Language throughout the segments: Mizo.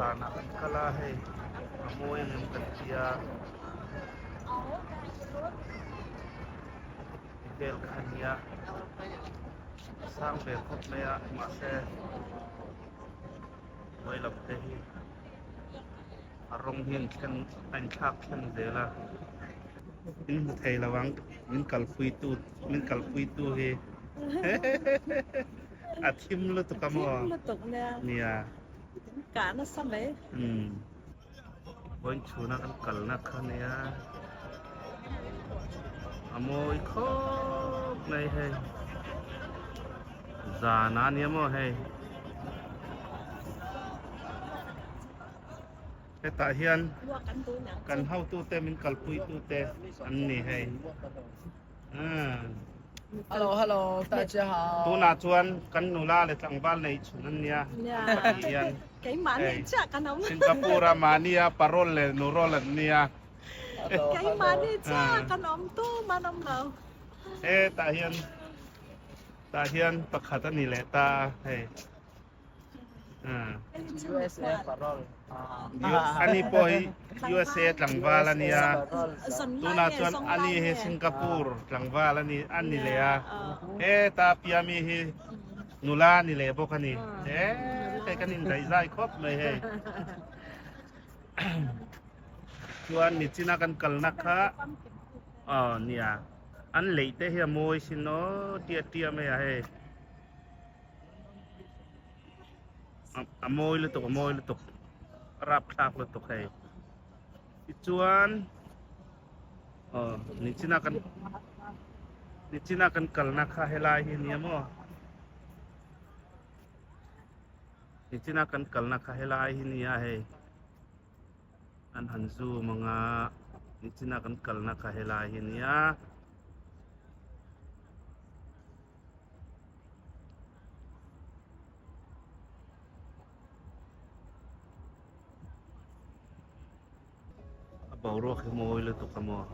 Zanah kan kal a hei a mawi ang em kan tia vel kha a nia a sang ve khawp mai a mahse hnuai lam te hi a rawng hi a inthlak thleng zel a in hmu thei lo ang min kalpui tu min kalpui tu hi a thim lutuk a maw nia. Kah nasa mai. Umm. Vawiin chhuna kan kalna kha nia. A mawi khawp mai hei. Zan a nia maw hei. Hetah hian kan hotute min kalpuitute an ni hei. Hello hello 大家好 Tunah chuan kan nula leh tlangval nei chhun an nia pahnih hian Keimahni chiah kan awm. Singapore a mahnia parol leh nurol an nia. Keimahni chiah kan awm tum an awm lo. Hetah hian tah hian pakhat a ni leh ta a hei. USA parol. Ani pawh hi USA tlangval a nia. Tunah chuan ani hi Singapore tlangval a ni a ni leh a. Heta piami hi nula a ni leh bawk a ni. He hei kan indaihzai khawp mai hei. Chuan nichina kan kalna kha aw nia an leih te hi a mawi sin aw tia tia mai a hei. A mawi lutuk a mawi lutuk a rapthlak lutuk hei tichuan aw nichina kan nichina kan kalna kha helai hi nia maw nichina kan kalna kha helai hi nia hei an han zoom anga nichina kan kalna kha helai hi nia. A boruak hi mawi lutuk a maw.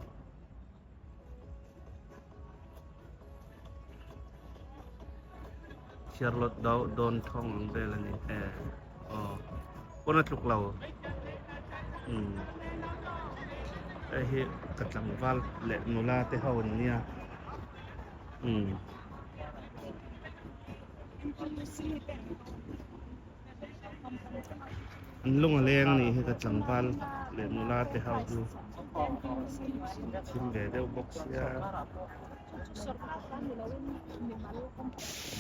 Charlotte dawn thawng ang vel a ni e aw pawn a tluk lo umm hei hi ka tlangval leh nula te ho an nia. Umm. An lung a leng a nih hi ka tlangval leh nula te ho chu thim ve deuh bawk sia.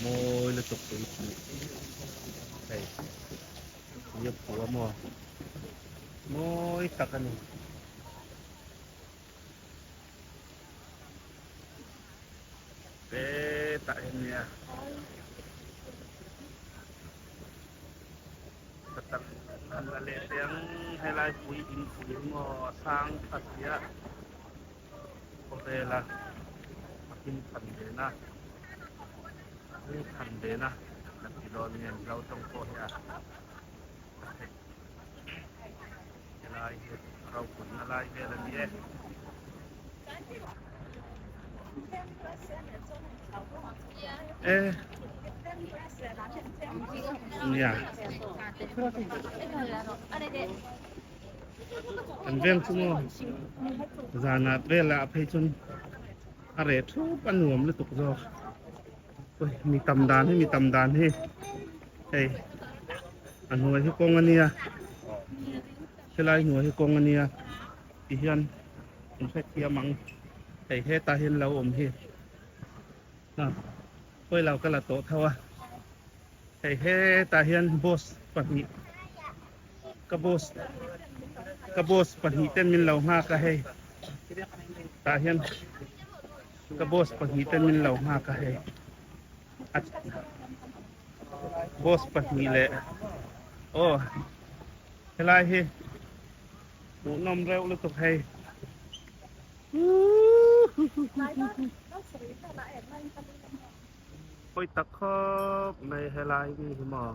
Mawi lutuk tui pui hei tui a phu a maw mawi tak a ni. Hetah hian nia ka tak han la leh teh ang helai pui in pui hi maw a sang tha sia khawvela a him than ve na him than ve na kan ti dawn nge Mizo tawng pawh hi a theih. Helai hi ropuina lai vel a ni e. E nia an veng chu maw zanah velah phei chuan a reh thup a nuam lutuk zawk mi tam dan hi mi tam dan hi hei a hnuai hi kawng a nia helai hnuai hi kawng a nia ti hian in hrethiam ang hei hetah hian lo awm hi a pawi lo ka la tawh tho a hei hetah hian boss pahnih ka boss ka boss pahnih ten min lo nghak a hei tah hian Ka boss pahnih ten min lo nghak a hei a boss pahnih leh aw helai hi hmuhnawm reuh lutuk hei pawi tak khawp mai helai mi hi maw.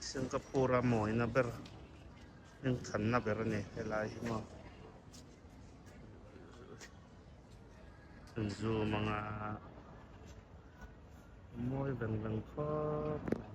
Singapore a mawina ber hmingthanna ber a ni helai hi maw an zoom anga a mawi veng veng khawp mai.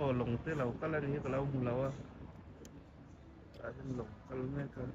Aw lawng te lo kal a ni hi ka lo hmu lo a tah hian lawng kal mek a.